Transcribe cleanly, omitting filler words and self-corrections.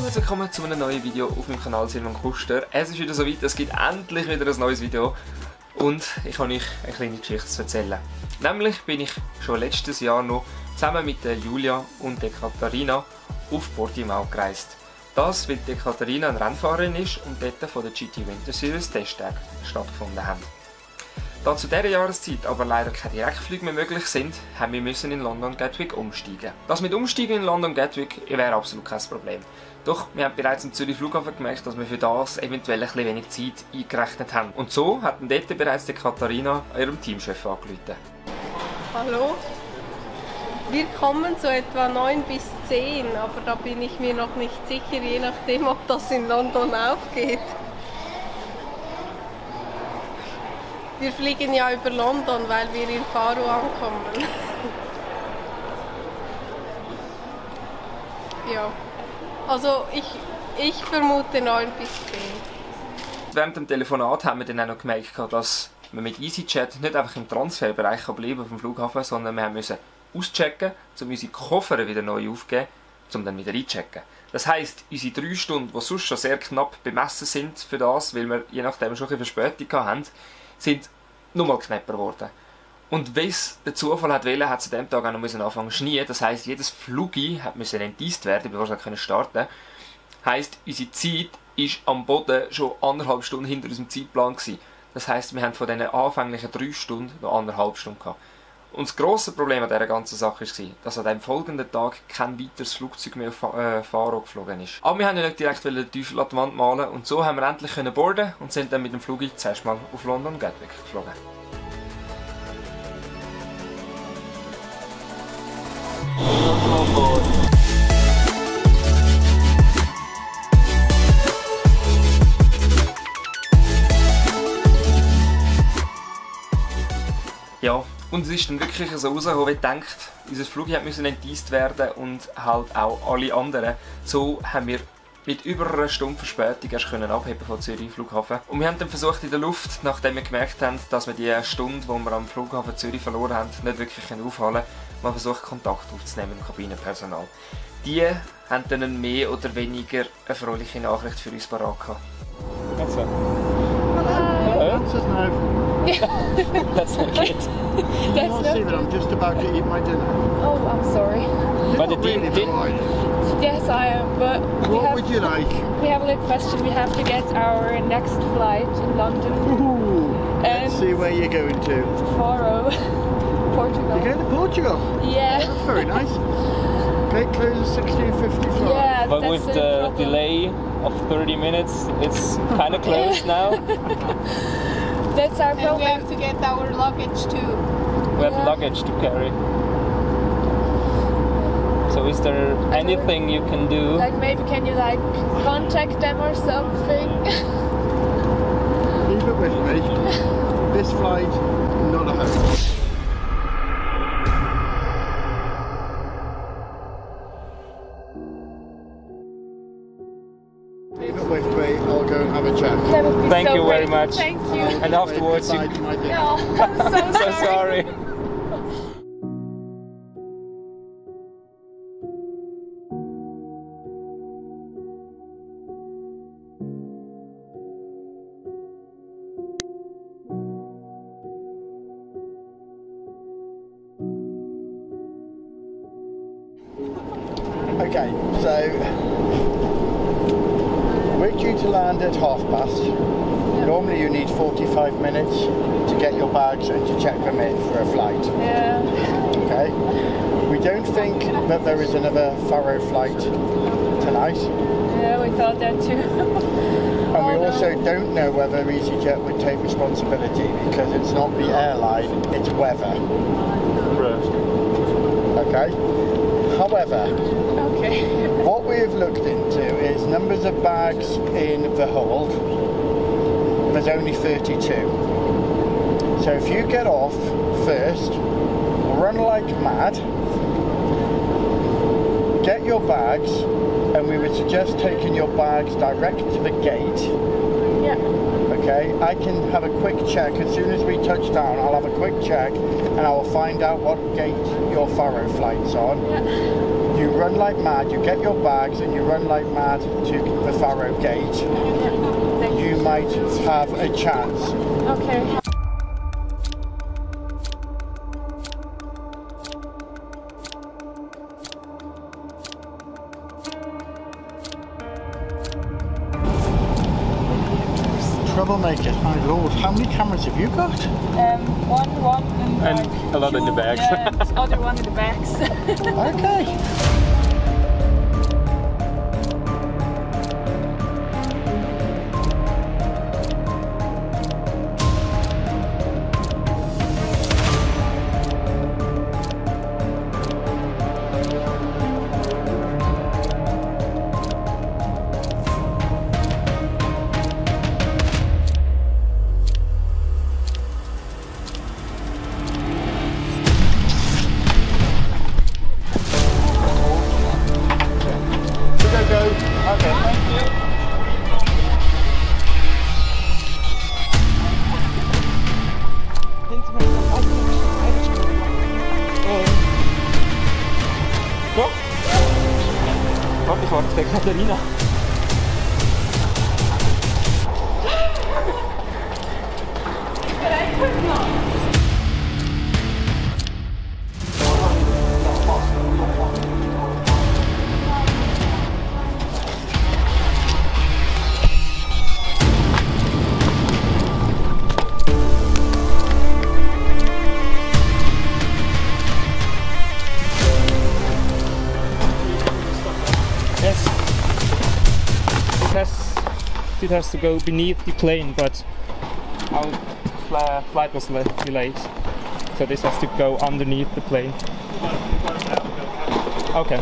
herzlich willkommen zu einem neuen Video auf meinem Kanal Silvan Kuster. Es ist wieder soweit, es gibt endlich wieder ein neues Video und ich habe euch eine kleine Geschichte zu erzählen. Nämlich bin ich schon letztes Jahr noch zusammen mit der Julia und der Katharina auf Portimao gereist. Das, weil die Katharina eine Rennfahrerin ist und dort von der GT Winter Series Testtage stattgefunden haben. Da zu dieser Jahreszeit aber leider keine Direktflüge mehr möglich sind, haben wir müssen in London Gatwick umsteigen. Das mit Umsteigen in London Gatwick wäre absolut kein Problem. Doch wir haben bereits am Zürich Flughafen gemerkt, dass wir für das eventuell ein bisschen wenig Zeit eingerechnet haben. Und so hat dort bereits die Katharina ihrem Teamchef angerufen. Hallo? Wir kommen so etwa 9 bis 10, aber da bin ich mir noch nicht sicher, je nachdem, ob das in London aufgeht. Wir fliegen ja über London, weil wir in Faro ankommen. Ja, also ich vermute 9 bis 10. Während dem Telefonat haben wir dann auch noch gemerkt, dass wir mit EasyJet nicht einfach im Transferbereich bleiben auf dem Flughafen, sondern wir mussten auschecken, um unsere Koffer wieder neu aufzugeben, um dann wieder einzuchecken. Das heisst, unsere 3 Stunden, die sonst schon sehr knapp bemessen sind für das, weil wir je nachdem schon ein bisschen Verspätung hatten, sind nochmal knapper geworden. Und wie es der Zufall hat wollen, hat es an diesem Tag auch noch anfangen zu schneien. Das heisst, jedes Flugi musste enteist werden, bevor es starten konnte. Heisst, unsere Zeit war am Boden schon 1,5 Stunden hinter unserem Zeitplan gewesen. Das heisst, wir haben von diesen anfänglichen 3 Stunden noch 1,5 Stunden gehabt. Und das grosse Problem an dieser ganzen Sache war, dass an dem folgenden Tag kein weiteres Flugzeug mehr auf Faro geflogen ist. Aber wir haben ja nicht direkt den Teufel an die Wand malen und so haben wir endlich boarden und sind dann mit dem Flug zuerst mal auf London Gatwick geflogen. Ja. Und es ist dann wirklich so rausgekommen, wie gedacht, unser Flug musste enteist werden und halt auch alle anderen. So haben wir mit über einer Stunde Verspätung erst abheben von Zürich Flughafen. Und wir haben dann versucht in der Luft, nachdem wir gemerkt haben, dass wir die Stunde, die wir am Flughafen Zürich verloren haben, nicht wirklich aufhalten können, mal versucht Kontakt aufzunehmen mit dem Kabinenpersonal. Die haben dann mehr oder weniger eine fröhliche Nachricht für uns parat gehabt. Also. That's not it. That's not it. I'm just about to eat my dinner. Oh, I'm sorry. But it did. Yes, I am. But what would you like? We have a little question. We have to get our next flight in London. Ooh. Let's see where you're going to. Faro, Portugal. You're going to Portugal? Yeah. That's very nice. Gate closes 16:55. Yeah, but with the delay of 30 minutes, it's kind of close now. That's our problem. And we have to get our luggage too. We have luggage to carry. So is there anything you can do? Like maybe can you like contact them or something? Leave it with me. This flight, not a home. Leave it with me, I'll go and have a chat. That would be Thank so you very great. much. Thank you. And afterwards you... No, I'm so So sorry. Okay, so we're due to land at past. Normally you need 45 minutes to get your bags and to check them in for a flight. Yeah. Okay. We don't think that there is another Faro flight tonight. Yeah, we thought that too. And we also don't know whether EasyJet would take responsibility because it's not the airline, it's weather. Okay? However, what we have looked into is numbers of bags in the hold. There's only 32. So if you get off first, run like mad, get your bags, and we would suggest taking your bags direct to the gate. Yeah. Okay, I can have a quick check as soon as we touch down. I'll have a quick check and I will find out what gate your Faro flight's on. Yeah. You run like mad, you get your bags and you run like mad to the Faro Gate. You might have a chance. Okay. Troublemakers, my lord. How many cameras have you got? One, And like, a lot in the bags. Yeah, and the other one in the bags. Okay. Warte, ich warte auf der Katharina. Yes, it has to go beneath the plane, but our flight was delayed, so this has to go underneath the plane. Okay.